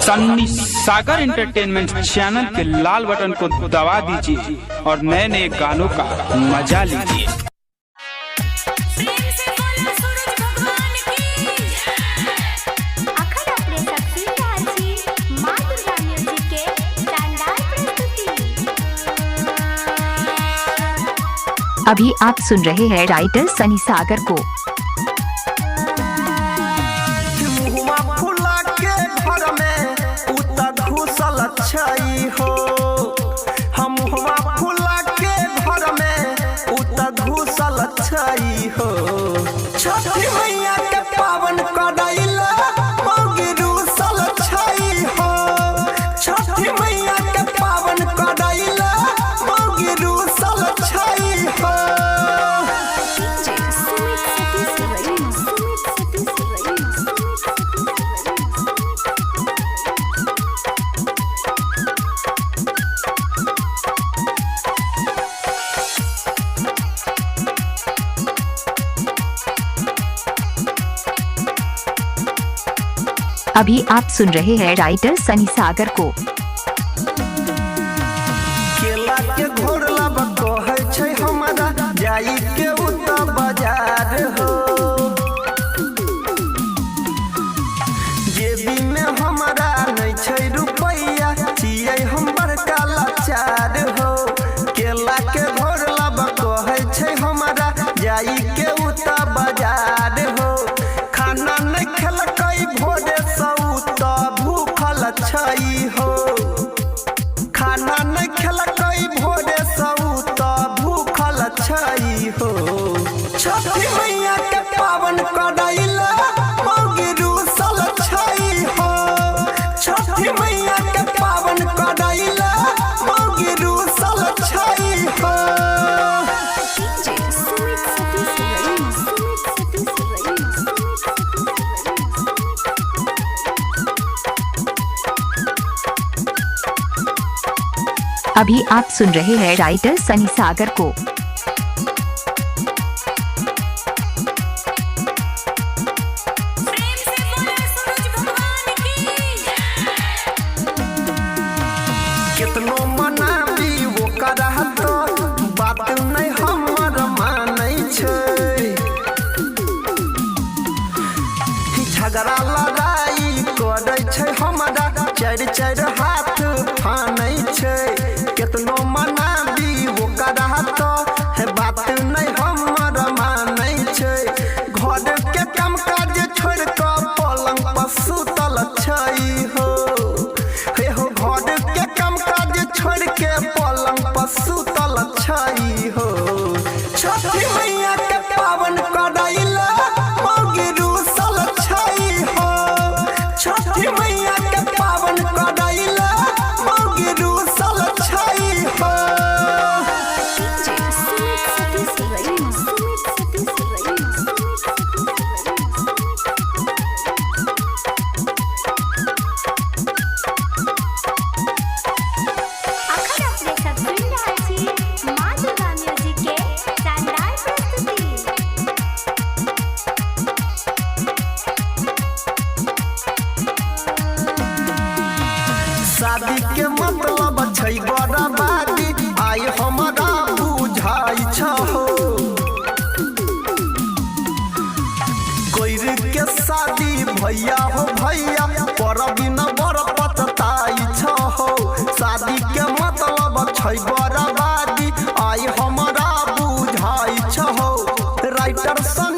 सन्नी सागर entertainment channel के लाल button को दबा दीजिए और नए नए गानों का मजा लीजिए। प्रेम से बोलो सूरज भगवान की। अखन अपने सब सुनि रहल छी माँ दुर्गा म्यूजिक के शानदार प्रस्तुति। अभी आप सुन रहे हैं राइटर सनी सागर को। मुहुआ फुला के घर में उत घुसल छै हो, हम मुहुआ फुला के घर में उत घुसल छै हो। छठी मैया के पावन करैला मौगी रूसल छै हो। छठी मैया के पावन करैला मौगी रूसल छै हो। अभी आप सुन रहे हैं राइटर सनी सागर को। केला के घोरला कहै छै हमरा जाई के उत बाजार हो। जेबी में हमरा नहीं छै रुपैया, छियै हम बड़का लाचार हो। केला के घोरला कहै छै हमरा जाई के उत बाजार हो। खाना नहीं खेलकै भोरे सौ त भूखल छै हो। खाना नहीं खेलकै भोरे सौ त भूखल छै हो। छठी मैया के पावन करैला मौगी रूसल छै हो। छठी मैया के पावन करैला मौगी रूसल छै हो। अभी आप सुन रहे हैं राइटर सनी सागर को। प्रेम से बोलो सूरज भगवान की। केतनो मनाबी ओकरा तो बात नहीं हमर मानै छै। झगड़ा लड़ाई करै छै हमरा, चारि चारि हाथ फानै छै। केतनो मनाबी ओकरा तो हे बात नहीं हमर मानै छै। घर के काम काज छोड़ि कऽ पलंग पर सुतल छै हो। हे हो, घर के काम काज छोड़ के पलंग पर सुतल छै हो। छठी मैया के पावन करैला मौगी रूसल छै हो। छठी मैया के पावन करैला मौगी रूसल छै हो। अखन अपने सब सुनि रहल छी माँ दुर्गा म्यूजिक के शानदार प्रस्तुति। शादी के मतलब छै बर्बादी, आइ हमरा बुझाइ छहो। कोइर के शादी भैया हो भैया पर बिना बड़ पछताइ छहो। शादी के मतलब छै बर्बादी, आइ हमरा बुझाइ छहो। राइटर स